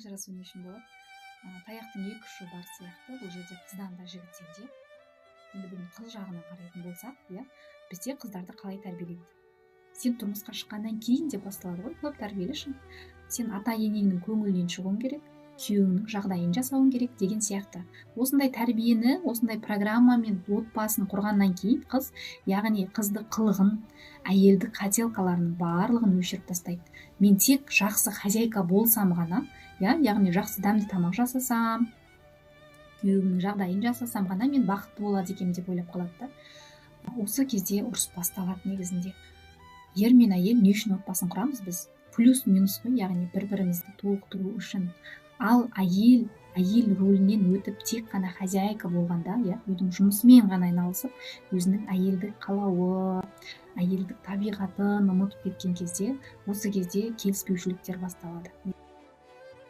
Ажырасу не үшін болады? Таяқтың екі ұшы бар сияқты бұл жерде, қыздан да, жігіттен де. Енді бүгін қыз жағынан қарайтын болсақ, иә, бізде қыздарды қалай тәрбиелейді? Сен тұрмысқа шыққаннан кейін деп басталады ғой көп тәрбиелеші. Сен ата енеңнің көңілінен шығуың керек, күйеуіңнің жағдайын жасауың керек деген сияқты. Осындай тәрбиені, осындай программамен отбасын құрғаннан кейін қыз, яғни қызды қылығын, әйелдік хотелкаларының барлығын өшіріп тастайды. Мен тек жақсы хозяйка болсам ғана, иә, яғни жақсы дәмді тамақ жасасам, күйеуімнің жағдайын жасасам ғана мен бақытты болады екенмін деп ойлап қалады да. Осы кезде ұрыс басталады. Негізінде ер мен әйел не үшін отбасын құрамыз біз? Плюс минус қой, яғни бір бірімізді толықтыру үшін. Ал әйел әйел рөлінен өтіп, тек қана хозяйка болғанда, иә, үйдің жұмысымен ғана айналысып, өзінің әйелдік қалауы, әйелдік табиғатын ұмытып кеткен кезде, осы кезде келіспеушіліктер басталады.